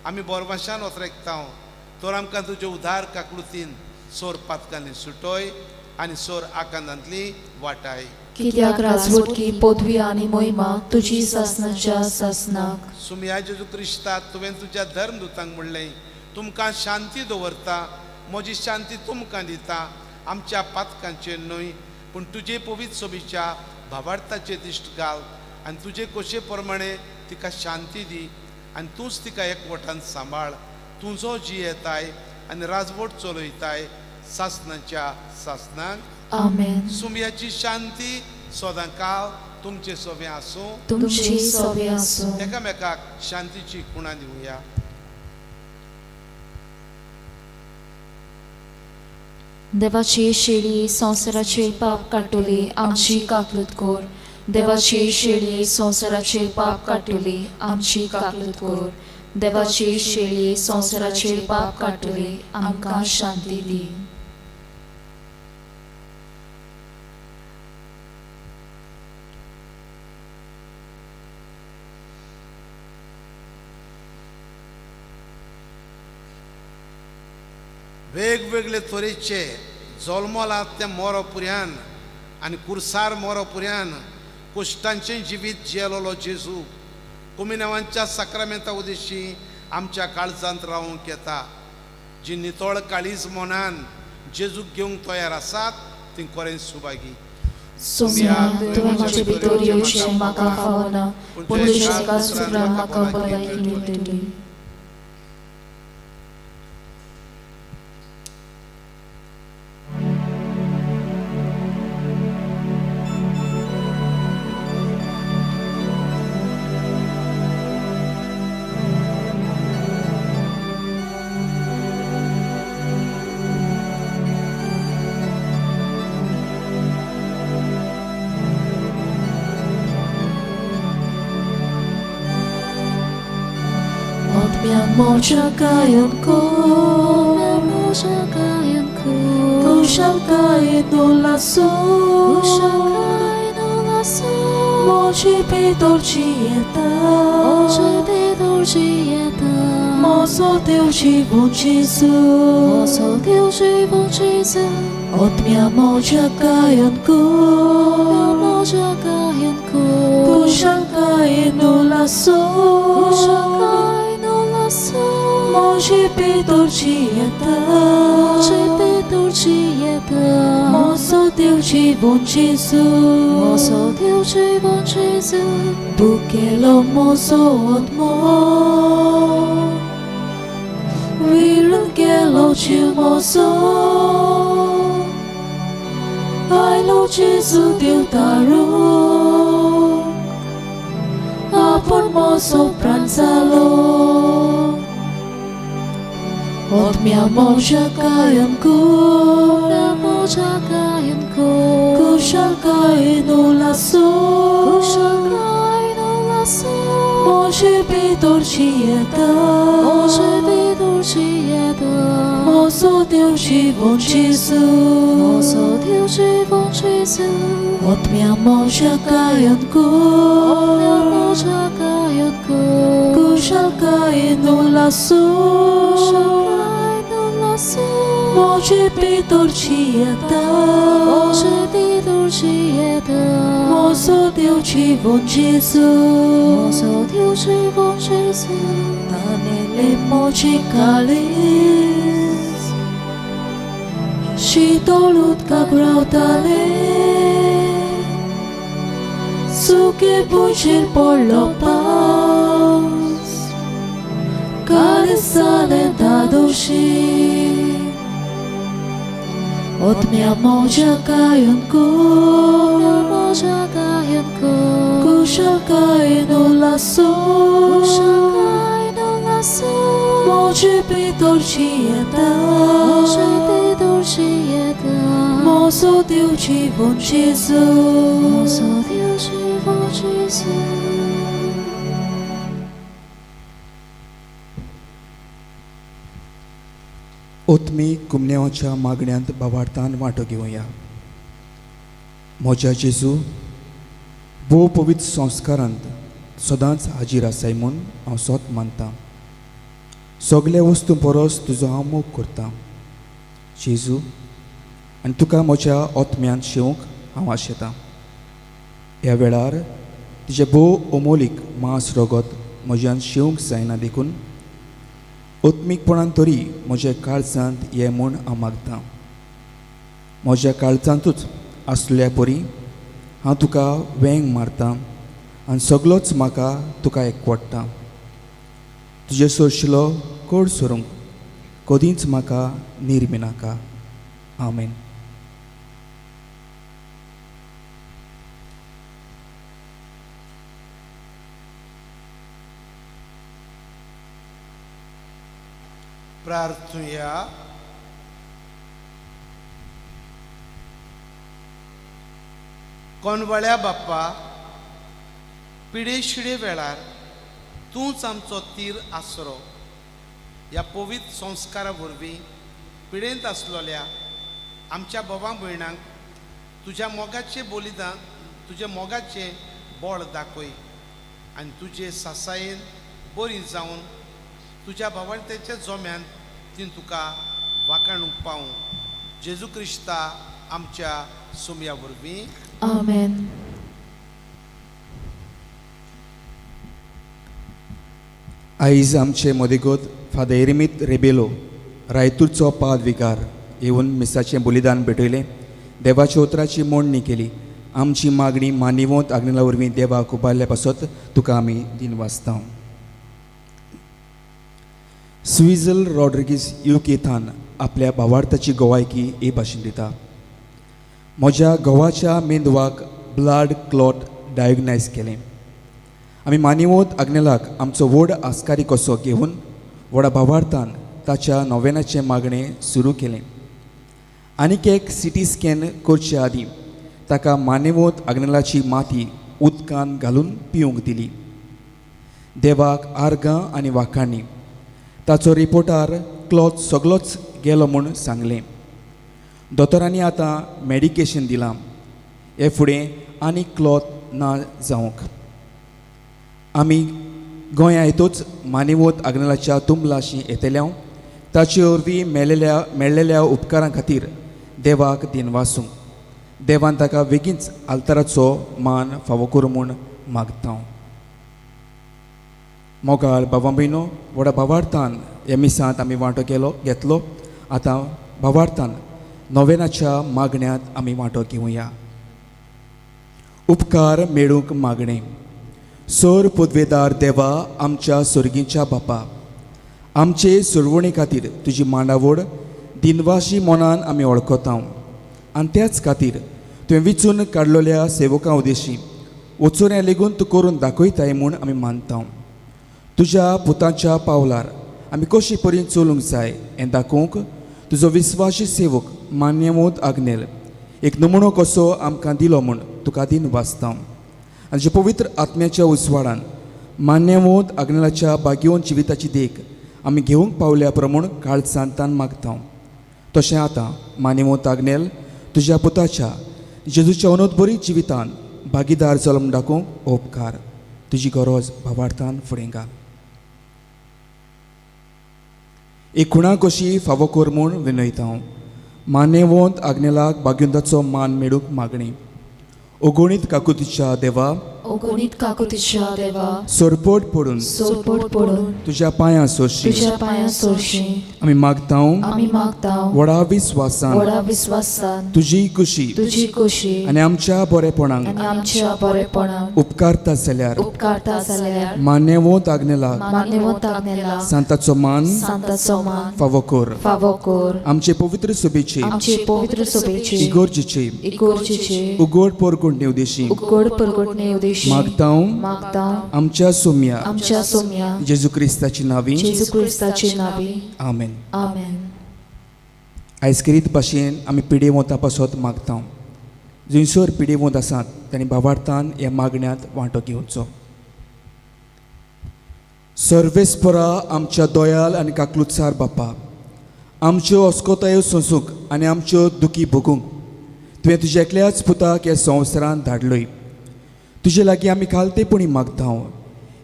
आमी बोरवाशान ओतरेकता. तर आमकां तुजे उदार काकलुतीन सोर पातकांनी सुटोय आनी सोर आकांतांतली वाटाय. कित्याक राजवटकी पदवी आनी मोहिमा तुजी सासनाच्या सासनाक. सुमया जेजू क्रिस्ता, तुवें तुज्या धर्मदूतांक म्हणलें, तुमकां शांती दवरता, म्हजी शांती तुमकां दिता. आमच्या पातकांचेर न्हय पूण तुजे पवित्र सोबीच्या भावार्थाचे दिश्ट घाल आनी तुजे कोशे प्रमाणे तिका शांती दी आनी तूंच तिका एकवटान सांबाळ. तुजो जियेताय आनी राजवट चलयताय सासनाच्या सासनाक. आमेन. सुमयाची शांती सदां काळ तुमचे सोबें आसूं. तुमची सोबे आसूं. एकामेकाक शांतीची खुणा दिवया. देवाची शेळी संवसाराचे पाप काडटली आमची काकलूत कोर. देवाची शेळी संवसाराचे पाप काडटली आमची काकलूत कोर. देवाची शेळी संवसाराचे पाप काडटली आमकां शांती दी. वेगवेगळे तरेचे जल्मला तें मोरो पुऱ्यान आनी कुर्सार मोरो पुऱ्यान कुश्टांचें जिवीत जियेलोलो जेजू कुमिनावांच्या साक्रामेंता उदेशी आमच्या काळजांत रावंक येता. जी नितळ काळीज मनान जेजूक घेवंक तयार आसात ती कोरें सुभागी. सोम्या, तुवें म्हजे भितर येवचें म्हाका फावना, पूण तुज्या एका सुत्रान म्हाका भलायकी मेळटली. Moja kayan ko, Moja kayan ko, kushal kay nulaso, kushal kay nulaso, moji bidor chieta, moji bidor chieta, mozo teu jivon Jesu, mozo teu jivon Jesu, otmia moja kayan ko, moja kayan ko, kushal kay nulaso, kushal kay moji bidor chieta, moji bidor chieta, mozo teu jivon Jesu, mozo teu jivon Jesu, bukelo mozo otmo, virun kelo chiu mozo, ailo Jesu teu taru, apon mozo pranzalo. Otmia moja kayan ko, moja kayan ko, kushal kay nulaso, kushal kay nulaso, moji bidor chieta, moji bidor chieta, mozo teu jivon Jesu, mozo teu jivon Jesu, otmia moja kayan ko, otmia moja kayan ko, kushal kay nulaso, kushal kay nulaso, moji bidor chieta, moji bidor chieta, mozo teu jivon Jesu, mozo teu jivon Jesu, tanele moji kalis, shitolut kagrautale, suke buchir por lo pas, kalis dadoshi. Otmia moja kayan ko, moja kayan ko, kushal kay nulaso, kushal kay nulaso, आसा म्हजे भितरची येता म्हजे भितरची येता म्हजो देव जिवन जेजू म्हजो देव जिवन जेजू. ओतमी कुमन्यांच्या मागण्यांत बावार्थान वांटो घेवया. म्हज्या जेजू, भोव पवित्र संस्कारांत सदांच हाजीर आसाय म्हूण हांव सोत मानतां. सगल्या वस्तूं परस तुजो हांव मोग करतां जेजू, आनी तुका म्हज्या ओतम्यांत शेवंक हांव आशेतां. ह्या वेळार तुजें भोव अमोलीक मांस रगत म्हज्यान शेवंक जायना, देखून ओत्मीकपणान तरी म्हज्या काळजांत ये म्हूण हांव मागतां. म्हज्या काळजांतूच आसल्या परी हांव तुका वेंग मारतां आनी सगलोच म्हाका तुका एकवडटा. तुजे सोरशिलो कोड सरूंक कदींच म्हाका निर्मिनाका. आमेन. प्रार्थुया. कोनवळ्या बाप्पा, पिडेशिडे वेळार तूंच आमचो तीर आसरो. ह्या पवित्र संस्कारा वरवीं पिडेंत आसलोल्या आमच्या बाबा भयणांक तुज्या मोगाचें बलिदान, तुज्या मोगाचें बळ दाखय आनी तुजे सासायेन बरी जावन तुज्या भावार्थेच्या जोम्यान ती तुका वाखाणूंक पावूं. जेजू क्रिस्ता आमच्या सोमया वरवीं. आमेन. आयज आमचे मदेगत फादर एरमीत रेबेलो रायतूरचो पाद विकार येवन मिसाचें बलिदान भेटयलें, देवाच्या उतराची मोडणी केली. आमची मागणी मानिवंत आग्नेला वरवीं देवाक उबारल्या पासत तुका आमी दिन वाचता. स्विझल रॉड्रिगीज युके थान आपल्या भावार्थाची गोवायकी हे भाशेन दिता. म्हज्या घोवाच्या मेंदवाक ब्लड क्लॉट डायग्नायज केलें. आमी मानिवत आग्नेलाक आमचो व्हड आस्कारी कसो घेवन व्हडा भावार्थान ताच्या नोवेनाचें मागणें सुरू केलें. आनीक एक सी टी स्कॅन करचे आदीं ताका मानेवत आग्नेलाची माती उदकान घालून पिवंक दिली. देवाक आर्गां आनी वाखाणी. ताचो रिपोर्टार क्लॉथ सगलोच गेलो म्हूण सांगलें. दोतोरांनी आतां मॅडिकेशन दिलां, हे फुडें आनी क्लॉथ ना जावंक. आमी गोंया येतूच मानिवत आग्नेलाच्या तुंबलाशी येतल्या ताचे वरवीं मेळ्ळेल्या उपकारां खातीर देवाक दिनवासूंक. देवान ताका बेगीनच आल्ताराचो मान फावो करूं म्हूण मागता. मोगाळ बाबा भयणो, व्हडा भावार्थान ह्या मिसांत आमी वांटो घेतलो. आतां भावार्थान नोवेनाच्या मागण्यांत आमी वांटो घेवया. उपकार मेळूंक मागणें. सोर पुदवेदार देवा, आमच्या सोर्गीच्या बापा, आमचे सुरवणे खातीर तुजी मांडावड दिनवाशी मनान आमी वळखता आनी त्याच खातीर तुवें विचून काडलेल्या सेवकां उदेशी वचून लेगून तूं करून दाखयताय म्हूण आमी मानता. तुज्या पुताच्या पावलार आमी कशी परी चलूंक जाय हें दाखोवंक तुजो विस्वाशी सेवक मान्यवंत आग्नेल एक नमुनो कसो आमकां दिलो म्हूण तुका दिन वाचता. आनी जे पवित्र आत्म्याच्या उजवाडान मान्यवंत आग्नेलाच्या बागेवन जिविताची देख आमी घेवंक पावल्या प्रमाण काळजान तान मागता. तशें आतां मान्यवंत आग्नेल तुज्या पुताच्या जेजूच्या अनोदबरी जिवितान भागीदार जालो म्हूण दाखोवंक उपकार. तुजी गरज भावार्थान फुडें घाल. एक खुणा कशी फावो कर म्हूण विनयता हांव. मान्यवंत आग्नेलाक बाग्युंदाचो मान मेळूंक मागणी. अगणीत काकुतीच्या देवा, अगणीत काकुतीच्या देवा, सोरपोट पडून सोरपोट पडून तुज्या पांयां सोरशी तुज्या पांयां सोरशी आमी मागता, आमी मागता व्हडा विस्वासान व्हडा विस्वासान तुजी कुशी तुजी कुशी आनी आमच्या बरेपणाक आनी आमच्या बरेपणाक उपकारता जाल्यार उपकारता जाल्यार मान्यवंत आग्नेलाक मान्यवंत आग्नेलाक सांताचो मान सांताचो मान फावो कर. फावो कर. आमचे पवित्र सभेचे आमचे पवित्र सभेचे इगोर्जीचे इगोर्जीचे उगड परगुण उदेशी उगड परगटणे उदेशी विशीं मागतांव मागता आमच्या सोम्या आमच्या सोम्या जेजू क्रिस्ताची नावी. जेजू क्रिस्ताचे नावी. आमेन. आमेन. आयज खेरीत भाशेन आमी पिडेवंता पासत मागता. जंयसर पिडेवंत आसात तांणी भावार्थान ह्या मागण्यांत वांटो घेवचो. सर्वेस्परा आमच्या दोयाल आनी काकलुत्सार बापा, आमच्यो अस्कोतायो सोंसूंक आनी आमच्यो दुखी भोगूंक तुवें तुज्या एकल्याच पुताक ह्या संवसारांत धाडलोय. तुजे लागीं आमी खालतेपणी मागता,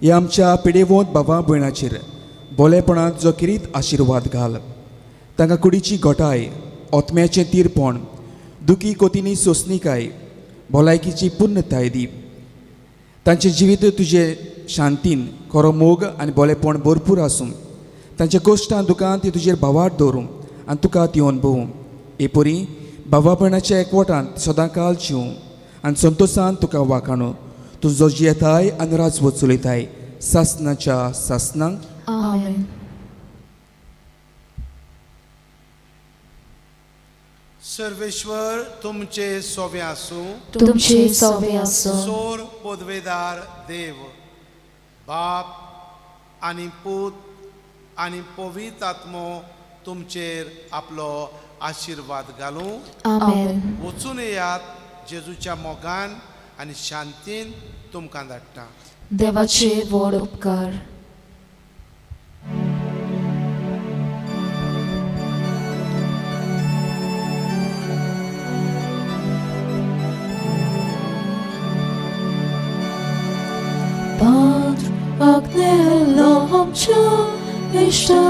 ह्या आमच्या पिडेवंत बाबा भयणाचेर बोलेपणांत जो खेरीत आशिर्वाद घाल. तांकां कुडीची घटाय, ओतम्याचें तीरपण, दुखी कोतीनी सोंसणीकाय, भलायकीची पुर्णताय दी. तांचें जिवीत तुजे शांतीन, खरो मोग आनी बोलेपण भरपूर आसूं. तांच्या कश्टां दुकान ती तुजेर भावार्थ दवरूं आनी तुका ती अणभवूं. हे परी भावा भयणाच्या एकवटांत सदांकाल जिवूं आनी संतोशान तुका वाखाणू. तूं जो जियेताय आनी राजवत चलयताय सासनाच्या सासनांक. आमेन. सर्वेश्वर तुमचे सोबे आसूं. तुमचे सोबे आसूं. सोर पदवेदार देव बाप आनी पूत आनी पवित्र आत्मो तुमचेर आपलो आशिर्वाद घालूं. आमेन. वचून येयात जेजूच्या मोगान आनी शांतीन तुमकां धाडटा. देवाचे व्हड उपकार. Padre Agnello आमच्या इश्टा,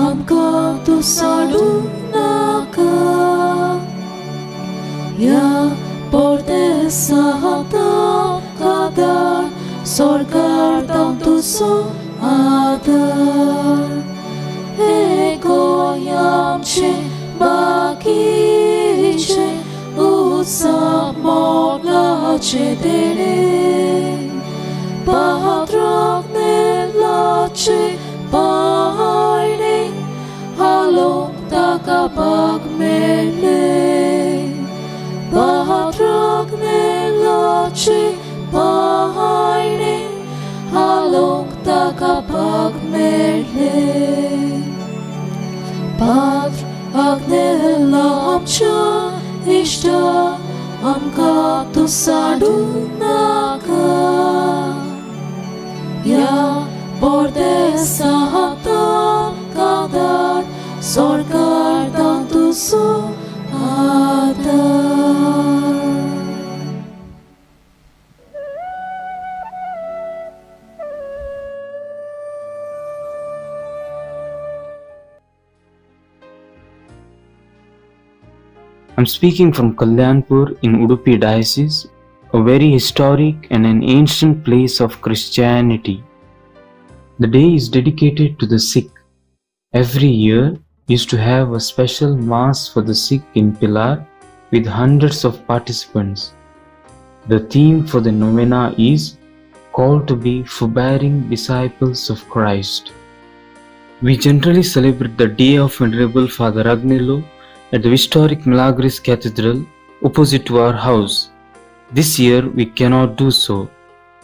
आमकां तूं साडूं नाका. ह्या परदेसांत आमकां स्वर्गार तुजो आदार. हे गोंय आमचें बाकीचें उत्साह मोगाचें देणें, Padre Agnelloचे पायणे हालोवंक ताका भाग मेळ्ळें. Padre Agnelloचे पायणे हालोवंक ताका भाग मेळ्ळें. Padre Agnello आमच्या इश्टा, आमकां तूं साडूं नाका. ह्या परदेसांत आमकां धाड स्वर्गार तुजो आदार. I'm speaking from Kalyanpur in Udupi Diocese, a very historic and an ancient place of Christianity. The day is dedicated to the sick. Every year used to have a special mass for the sick in Pilar with hundreds of participants. The theme for the novena is called to be forbearing disciples of Christ. We generally celebrate the day of Venerable Father Agnelo at the historic Milagres Cathedral opposite to our house. This year we cannot do so,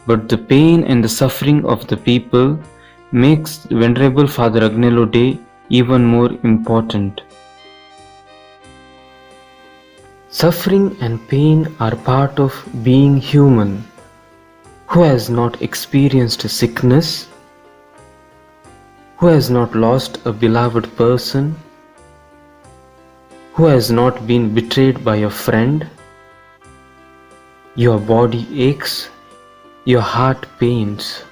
but the pain and the suffering of the people makes the Venerable Father Agnelo Day even more important. Suffering and pain are part of being human. Who has not experienced sickness? Who has not lost a beloved person? Who has not been betrayed by a friend? Your body aches, your heart pains.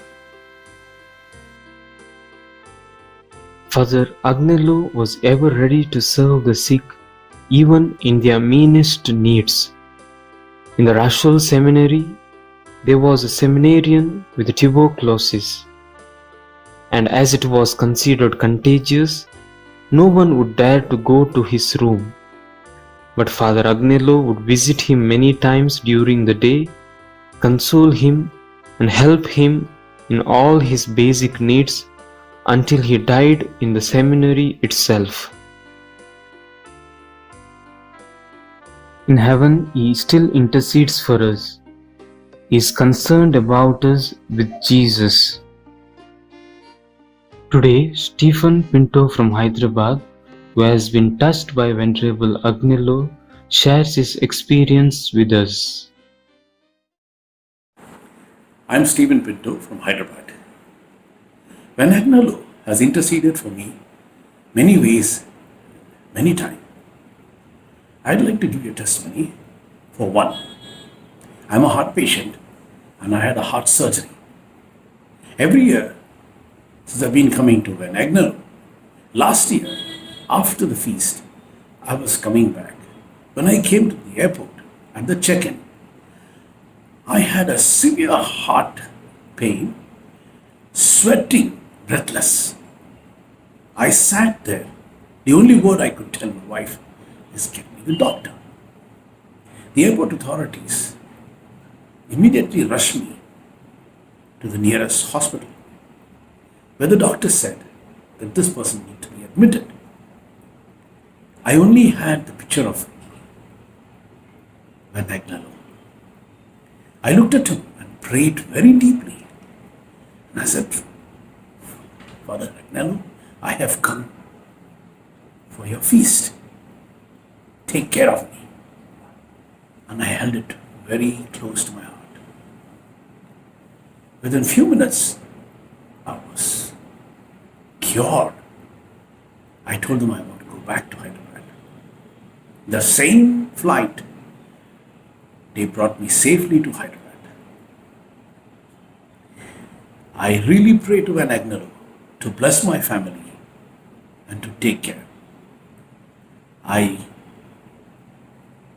Father Agnelo was ever ready to serve the sick, even in their meanest needs. In the Rachol Seminary, there was a seminarian with tuberculosis, and as it was considered contagious, no one would dare to go to his room. But Father Agnelo would visit him many times during the day, console him, and help him in all his basic needs until he died in the seminary itself. In heaven, he still intercedes for us. He is concerned about us with Jesus. Today, Stephen Pinto from Hyderabad, who has been touched by Venerable Agnelo, shares his experience with us. I'm Stephen Pinto from Hyderabad. When Agnelo has interceded for me many ways, many times, I'd like to give you a testimony. For one, I'm a heart patient and I had a heart surgery. Every year since I've been coming to Van Agnelo, last year, after the feast, I was coming back. When I came to the airport at the check-in, I had a severe heart pain, sweating, breathless. I sat there. The only word I could tell my wife is, get me the doctor. The airport authorities immediately rushed me to the nearest hospital, where the doctor said that this person needs to be admitted. I only had the picture of Van Agnelo. I looked at him and prayed very deeply. And I said, Father Agnelo, I have come for your feast. Take care of me. And I held it very close to my heart. Within few minutes, I was cured. I told them I want to go back to Hyderabad. The same flight, they brought me safely to Hyderabad. I really pray to Van Agnelo to bless my family and to take care. I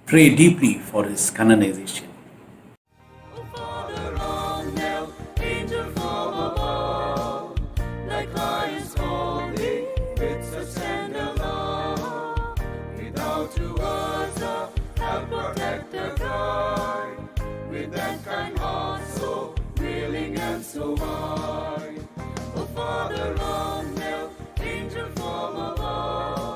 pray deeply for his canonization. Father Agnel, angel from above, like Christ holy, with such tender love, without two words, help protect the guide, with that kind